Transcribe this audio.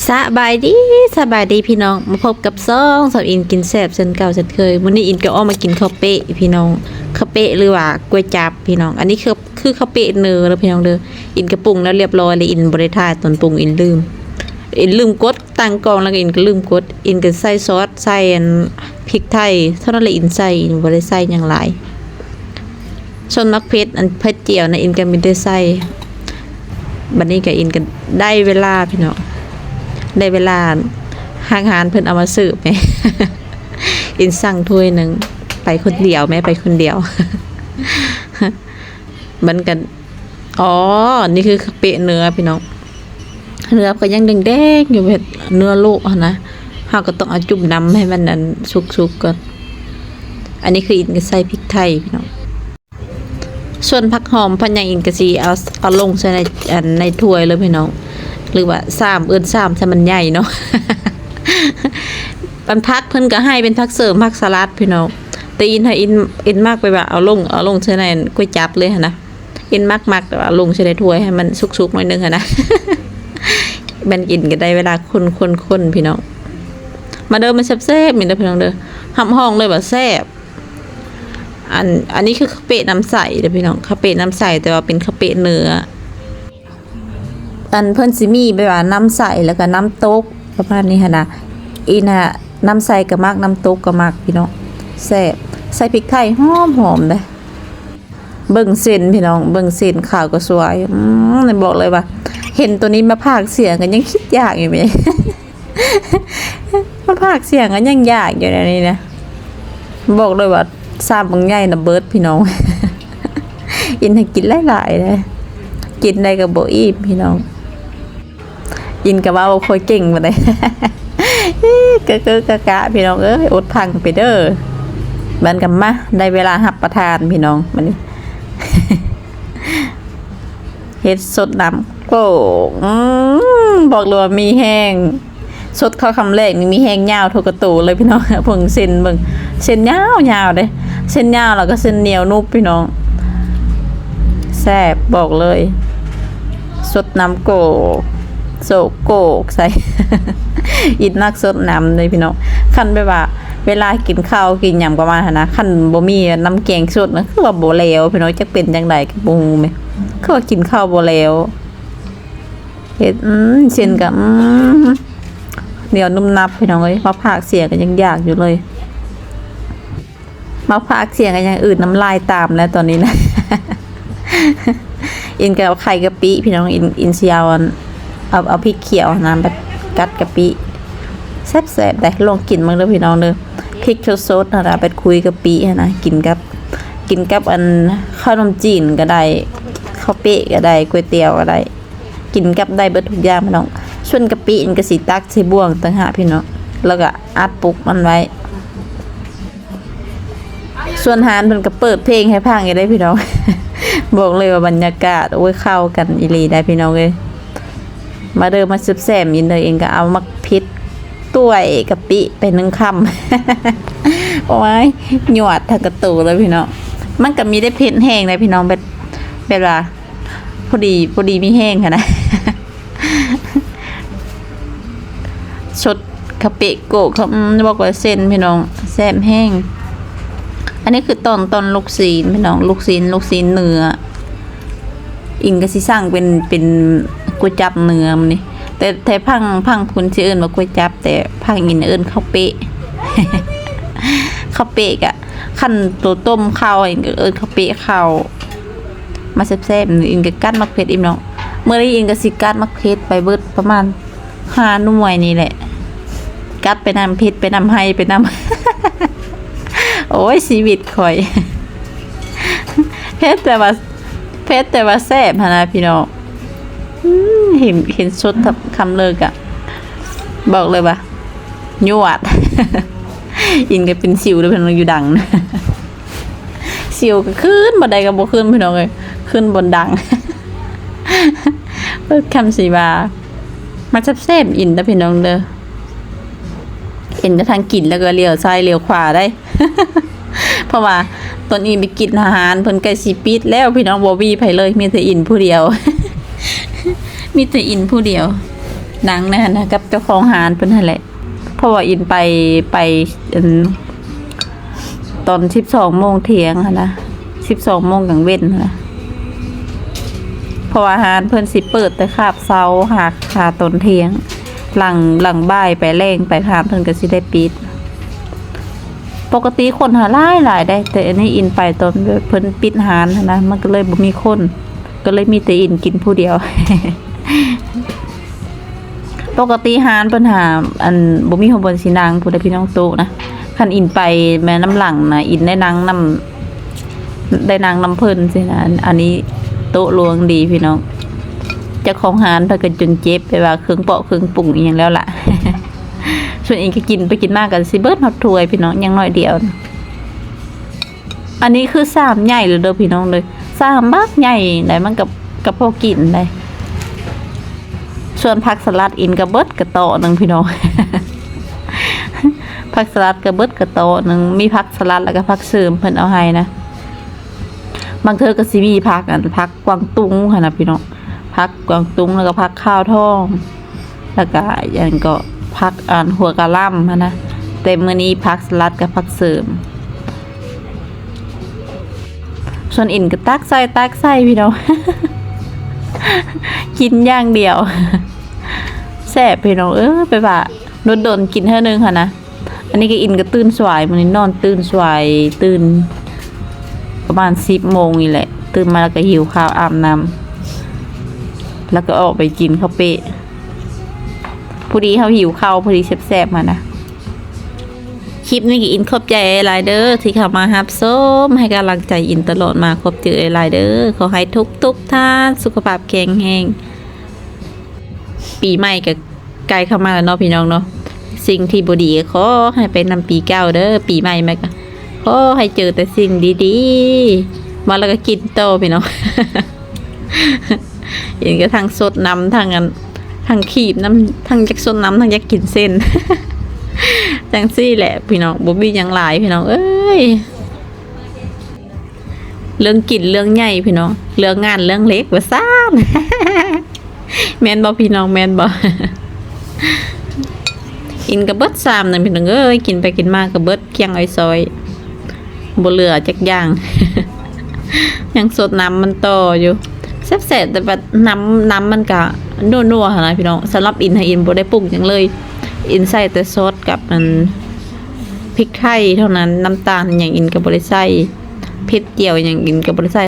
ສະບາຍດີ ສະບາຍດີພີ່ນ້ອງ ມາພົບກັບຊ່ອງສາວອິນກິນແຊບເຊັ່ນເກົ່າເຊັ່ນເຄີຍ. ມື້ນີ້ອິນກໍອອກມາກິນເຂົ້າເປະພີ່ນ້ອງ ເຂົ້າເປະ ຫຼືວ່າກວຍຈັບພີ່ນ້ອງ. ອັນນີ້ຄື ຄືເຂົ້າເປະເນີເດີພີ່ນ້ອງເດີ. ອິນກໍປຸງແລ້ວລຽບຮ້ອຍແລ້ວ ອິນບໍ່ໄດ້ຖ່າຍຕອນປຸງ ອິນລືມ ອິນລືມກົດຕັ້ງກ້ອງ ແລ້ວກໍອິນກໍລືມກົດ. ອິນກໍໃສ່ຊອດ ໃສ່ອັນ ພິກໄທເທົ່ານັ້ນແຫຼະ ອິນໃສ່ ອິນບໍ່ໄດ້ໃສ່ຫຍັງຫຼາຍ. ສ່ວນໝາກເຜັດ ອັນເຜັດຈຽວນະ ອິນກໍມີແຕ່ໃສ່. ບັດນີ້ກໍ ອິນກໍໄດ້ເວລາພີ່ນ້ອງ ໄດ້ເວລາ ທາງຮ້ານເພິ່ນເອົາມາເສີບແໝ່. ອິນສັ່ງຖ້ວຍໜຶ່ງ ໄປຄົນດຽວແໝ່ ໄປຄົນດຽວ. ມັນກໍ ອໍ ນີ້ຄືເປະເນື້ອພີ່ນ້ອງ ເນື້ອກໍຍັງແດງໆຢູ່ ແບບເນື້ອໂລະຫັ້ນນະ. ເຮົາກໍຕ້ອງເອົາຈຸ່ມນ້ຳໃຫ້ມັນ ອັນ ສຸກໆກ່ອນ. ອັນນີ້ຄືອິນກໍໃສ່ພິກໄທພີ່ນ້ອງ. ສ່ວນຜັກຫອມຜັກຫຍັງ ອິນກໍຊິເອົາ ເອົາລົງໃສ່ໃນ ອັນ ໃນຖ້ວຍເລີຍພີ່ນ້ອງ ຫຼືວ່າຊາມ ເອີ້ນຊາມໃສ່ມັນໃຫຍ່ເນາະ. ອັນຜັກເພິ່ນກໍໃຫ້ເປັນຜັກເສີມ ຜັກສະຫຼັດພີ່ນ້ອງ ແຕ່ອິນ ໃຫ້ອິນ ອິນມັກໄປວ່າເອົາລົງ ເອົາລົງໃສ່ໃນ ອັນ ກວຍຈັບເລີຍຫັ້ນນະ. ອິນມັກ ມັກແບບວ່າລົງໃສ່ໃນຖ້ວຍໃຫ້ມັນສຸກໆໜ້ອຍໜຶ່ງຫັ້ນນະ. ແມ່ນ ອິນກໍໄດ້ເວລາຄົນໆໆ ພີ່ນ້ອງ. ມາເດີ ມາແຊບໆ ນີ້ເດີພີ່ນ້ອງເດີ ຮັບຮອງເລີຍວ່າແຊບ. ອັນ ອັນນີ້ຄືເຂົ້າເປະນ້ຳໃສເດີພີ່ນ້ອງ ເຂົ້າເປະນ້ຳໃສ ແຕ່ວ່າເປັນເຂົ້າເປະເນື້ອ. ອັນເພິ່ນຊິມີແບບວ່ານ້ຳໃສ ແລ້ວກໍນ້ຳຕົກ ປະມານນີ້ຫັ້ນນະ. ອີ່ນະ ນ້ຳໃສກໍມັກ ນ້ຳຕົກກໍມັກພີ່ນ້ອງ ແຊບ. ໃສ່ພິກໄທຫອມໆເດ້. ເບິ່ງເສັ້ນພີ່ນ້ອງ ເບິ່ງເສັ້ນຂາວກໍສວຍ. ອືມ ບອກເລີຍວ່າ ເຫັນໂຕນີ້ມາພາກສຽງກໍຍັງຄິດຢາກຢູ່ແໝ່. ມາພາກສຽງກໍຍັງຢາກຢູ່ແນວນີ້ນະ. ບອກເລີຍວ່າຊາມບັກໃຫຍ່ນະເບິດພີ່ນ້ອງ. ອິນໃຫ້ກິນຫຼາຍໆເດ້ ກິນໄດ້ກໍບໍ່ອີ່ມພີ່ນ້ອງ. ອິນກໍເວົ້າບໍ່ຄ່ອຍເກັ່ງປານໃດ ກະເກີກະກະ ພີ່ນ້ອງເອີຍ ອົດພັງໄປເດີ. ບັດນີ້ກໍມາ ໄດ້ເວລາຮັບປະທານພີ່ນ້ອງ ບັດນີ້ ເຮັດສົດນ້ຳໂກກ. ອືມ ບອກເລີຍວ່າມີແຮງ. ສົດເຂົ້າຄຳແລກນີ້ມີແຮງຍາວທົ່ວກະໂຕເລີຍພີ່ນ້ອງ. ເບິ່ງເສັ້ນ ເບິ່ງເສັ້ນຍາວໆເດ້ ເສັ້ນຍາວ ແລ້ວກໍເສັ້ນໜຽວນຸບພີ່ນ້ອງ ແຊບບອກເລີຍ. ສົດນ້ຳໂກກ ໂສກໂກກໃສ່ ອິນມັກສົດນ້ຳເດ້ພີ່ນ້ອງ. ຄັນແບບວ່າເວລາກິນເຂົ້າກິນຫຍັງປະມານຫັ້ນນະ ຄັນບໍ່ມີນ້ຳແກງສົດນະ ຄືວ່າບໍ່ແລ້ວພີ່ນ້ອງ ຈັກເປັນຈັ່ງໃດກໍບໍ່ຮູ້ແໝ່ ຄືວ່າກິນເຂົ້າບໍ່ແລ້ວ. ເຮັດ ອືມ ເສັ້ນກໍ ອືມ ໜຽວນຸບໜັບພີ່ນ້ອງເອີຍ. ມາພາກສຽງກໍຍັງຢາກຢູ່ເລີຍ ມາພາກສຽງກໍຍັງອືດນ້ຳລາຍຕາມແລ້ວຕອນນີ້ນະ. ອິນກໍເອົາໄຂ່ກະປິພີ່ນ້ອງ ອິນ ອິນຊິເອົາອັນ ເອົາ ເອົາພິກຂຽວຫັ້ນນະ ແບບກັດກະປິ ແຊບໆເດ້. ລອງກິນເບິ່ງເດີພີ່ນ້ອງເດີ ພິກສົດໆຫັ້ນນະ ແບບຄຸຍກະປິຫັ້ນນະ ກິນກັບ ກິນກັບອັນ ເຂົ້າໜົມຈີນກໍໄດ້ ເຂົ້າເປະກໍໄດ້ ກວຍຕຽວກໍໄດ້ ກິນກັບໄດ້ເບິດທຸກຢ່າງພີ່ນ້ອງ. ສ່ວນກະປິນີ້ກໍຊິຕັກໃສ່ບ່ວງຕ່າງຫາກພີ່ນ້ອງ ແລ້ວກໍອັດປຸກມັນໄວ້. ສ່ວນຮ້ານເພິ່ນກໍເປີດເພງໃຫ້ຟັງຢູ່ເດ້ພີ່ນ້ອງ. ບອກເລີຍວ່າບັນຍາກາດ ໂອ້ຍ ເຂົ້າກັນອີ່ຫຼີໄດ໋ພີ່ນ້ອງເອີຍ. ມາເດີ ມາແຊບໆ ອີ່ນເດີ. ເອງກໍເອົາໝາກເຜັດ ຕ້ວຍກະປິໄປໜຶ່ງຄຳ. ໂອ້ຍ ຍວດທັງກະໂຕເລີຍພີ່ນ້ອງ. ມັນກໍມີໄດ້ເຜັດແຮງໄດ໋ພີ່ນ້ອງ ແບບ ແບບວ່າ ພໍດີ ພໍດີມີແຮງຫັ້ນນະ. ສົດຄາເປະໂກະ ເຂົາ ອືມ ບອກວ່າເສັ້ນພີ່ນ້ອງ ແຊບແຮງ. ອັນນີ້ຄືຕ່ອນ ຕ່ອນລູກຊີ້ນພີ່ນ້ອງ ລູກຊີ້ນ ລູກຊີ້ນເນື້ອ. ອິງກໍຊິສັ່ງເປັນ ເປັນກ໋ວຍຈັບເນື້ອມື້ນີ້ ແຕ່ ແຕ່ພັງ ພັງພຸ້ນຊິເອີ້ນວ່າກ໋ວຍຈັບ ແຕ່ພັງອິງເອີ້ນເຂົ້າເປະ ເຂົ້າເປະກະ ຄັນໂຕຕົ້ມເຂົ້າ ອິງກໍເອີ້ນເຂົ້າເປະເຂົ້າ. ມາແຊບໆ ອິງກໍກັດໝາກເຜັດອີກເນາະ. ມື້ນີ້ອິງກໍຊິກັດໝາກເຜັດໄປເບິດປະມານຫ້າໜ່ວຍນີ້ແຫຼະ ກັດໄປນຳ ເຜັດໄປນຳ ໄຫ້ໄປນຳ. ໂອ້ຍ ຊີວິດຂ້ອຍ ເຜັດແຕ່ວ່າ ເຜັດແຕ່ວ່າແຊບຫັ້ນນະພີ່ນ້ອງ. ອືມ ເຫັນ ເຫັນສົດຄຳເລີກະ ບອກເລີຍວ່າຍວດ. ອິງກໍເປັນສິວເດີພີ່ນ້ອງ ຢູ່ດັງ ສິວກໍຂຶ້ນບ່ອນໃດກໍບໍ່ຂຶ້ນພີ່ນ້ອງເອີຍ ຂຶ້ນບ່ອນດັງ. ເອີ ຄຳຊິວ່າ ມາແຊບໆ ອິງເດີພີ່ນ້ອງເດີ. ເຫັນແຕ່ທາງກິນແລ້ວກໍຫຼຽວຊ້າຍຫຼຽວຂວາໄດ໋ ເພາະວ່າຕອນອີງໄປກິນອາຫານເພິ່ນໃກ້ຊິປິດແລ້ວພີ່ນ້ອງ ບໍ່ມີໃຜເລີຍ ມີແຕ່ອິງຜູ້ດຽວ ມີແຕ່ອິງຜູ້ດຽວ. ນັ່ງໃນຫັ້ນນະ ກັບເຈົ້າຂອງຮ້ານເພິ່ນຫັ້ນແຫຼະ ເພາະວ່າອິນໄປ ໄປ ອັນ ຕອນສິບສອງໂມງທ່ຽງຫັ້ນນະ ສິບສອງໂມງກາງເວັນຫັ້ນນະ ເພາະວ່າຮ້ານເພິ່ນຊິເປີດແຕ່ຄາບເຊົ້າຫາ ຫາຕອນທ່ຽງ ຫຼັງ ຫຼັງບ່າຍໄປແລງໄປ ຮ້ານເພິ່ນກໍຊິໄດ້ປິດ. ປົກກະຕິຄົນຫາຫຼາຍໆໄດ໋ ແຕ່ອັນນີ້ອິນໄປຕອນເພິ່ນປິດຮ້ານຫັ້ນນະ ມັນກໍເລີຍບໍ່ມີຄົນ ກໍເລີຍມີແຕ່ອິນກິນຜູ້ດຽວ. ປົກກະຕິຮ້ານເພິ່ນຫາ ອັນ ບໍ່ມີຫົວບ່ອນຊິນັ່ງພຸ້ນເດ້ພີ່ນ້ອງ ໂຕະນະ ຄັນອິນໄປແມ່ນນຳຫຼັງນະ ອິນໄດ້ນັ່ງນຳ ໄດ້ນັ່ງນຳເພິ່ນຊີ້ນະ. ອັນ ອັນນີ້ໂຕະຫຼວງດີພີ່ນ້ອງ ເຈົ້າຂອງຮ້ານເພິ່ນກໍຈົນເຈັບ ແບບວ່າເຄື່ອງເປາະເຄື່ອງປຸງອີ່ຫຍັງແລ້ວລະ. ສ່ວນອິນກໍກິນໄປກິນມາກໍຊິເບິດຮອດຖ້ວຍພີ່ນ້ອງ ຍັງໜ້ອຍດຽວ. ອັນນີ້ຄືຊາມໃຫຍ່ເລີຍເດີພີ່ນ້ອງເດີ ຊາມບັກໃຫຍ່ໃດ໋ ມັນກໍ ກໍພໍກິນໄດ໋. ສ່ວນຜັກສະຫຼັດອິນກໍເບິດກະເຕາະໜຶ່ງພີ່ນ້ອງ ຜັກສະຫຼັດກໍເບິດກະເຕາະໜຶ່ງ ມີຜັກສະຫຼັດ ແລ້ວກໍຜັກເສີມເພິ່ນເອົາໃຫ້ນະ. ບາງເທື່ອກໍຊິມີຜັກ ອັນ ຜັກກວາງຕຸ້ງຫັ້ນນະພີ່ນ້ອງ ຜັກກວາງຕຸ້ງ ແລ້ວກໍຜັກຂາວທອງ ແລ້ວກະຫຍັງເກາະ ຜັກ ອັນ ຫົວກະຫຼ່ຳຫັ້ນນະ. ແຕ່ມື້ນີ້ຜັກສະຫຼັດກັບຜັກເສີມ. ສ່ວນອິນກໍຕັກໃສ່ ຕັກໃສ່ພີ່ນ້ອງ ກິນຢ່າງດຽວ. ແຊບພີ່ນ້ອງເອີຍ ແບບວ່າດົນໆກິນເທື່ອໜຶ່ງຫັ້ນນະ. ອັນນີ້ກໍອິນກໍຕື່ນສວາຍ ມື້ນີ້ນອນຕື່ນສວາຍ ຕື່ນປະມານສິບໂມງນີ້ແຫຼະ ຕື່ນມາແລ້ວກໍຫິວເຂົ້າ ອາບນ້ຳ ແລ້ວກໍອອກໄປກິນເຂົ້າເປະ. ພໍດີເຮົາຫິວເຂົ້າ ພໍດີແຊບໆຫັ້ນນະ. ຄລິບນີ້ກໍອິນຂອບໃຈຫຼາຍໆເດີ ທີ່ເຂົ້າມາຮັບຊົມ ໃຫ້ກຳລັງໃຈອິນຕະຫຼອດມາ ຂອບໃຈຫຼາຍໆເດີ. ຂໍໃຫ້ທຸກໆທ່ານສຸຂະພາບແຂງແຮງ. ປີໃໝ່ກໍໃກ້ເຂົ້າມາແລ້ວເນາະພີ່ນ້ອງເນາະ ສິ່ງທີ່ບໍ່ດີກໍຂໍໃຫ້ໄປນຳປີເກົ່າເດີ. ປີໃໝ່ມາກໍຂໍໃຫ້ເຈີແຕ່ສິ່ງດີໆ ມາແລ້ວກໍກິນຕໍ່ພີ່ນ້ອງ. ອີກກໍທັງສົດນ້ຳ ທັງອັນ ທັງຄີບນ້ຳ ທັງຢາກສົດນ້ຳ ທັງຢາກກິນເສັ້ນ ຈັ່ງຊີ້ແຫຼະພີ່ນ້ອງ ບໍ່ມີຫຍັງຫຼາຍພີ່ນ້ອງເອີຍ. ເລື່ອງກິນເລື່ອງໃຫຍ່ພີ່ນ້ອງ ເລື່ອງງານເລື່ອງເລັກວ່າຊັ້ນ. ແມ່ນບໍ່ພີ່ນ້ອງ ແມ່ນບໍ່? ກິນກໍເບິດຊາມໜຶ່ງພີ່ນ້ອງເອີຍ ກິນໄປກິນມາກໍເບິດ ກ້ຽງອ້ອຍຊອຍ ບໍ່ເຫຼືອຈັກຢ່າງ ຍັງສົດນ້ຳມັນຕໍ່ຢູ່. ແຊບໆ ແຕ່ວ່ານ້ຳ ນ້ຳມັນກະນົວໆຫັ້ນນະພີ່ນ້ອງ. ສຳລັບອິນຫັ້ນ ອິນບໍ່ໄດ້ປຸງຫຍັງເລີຍ ອິນໃສ່ແຕ່ຊອດກັບອັນ ພິກໄທເທົ່ານັ້ນ ນ້ຳຕານຫຍັງອິນກໍບໍ່ໄດ້ໃສ່ ເຜັດຈຽວຫຍັງອິນກໍບໍ່ໄດ້ໃສ່.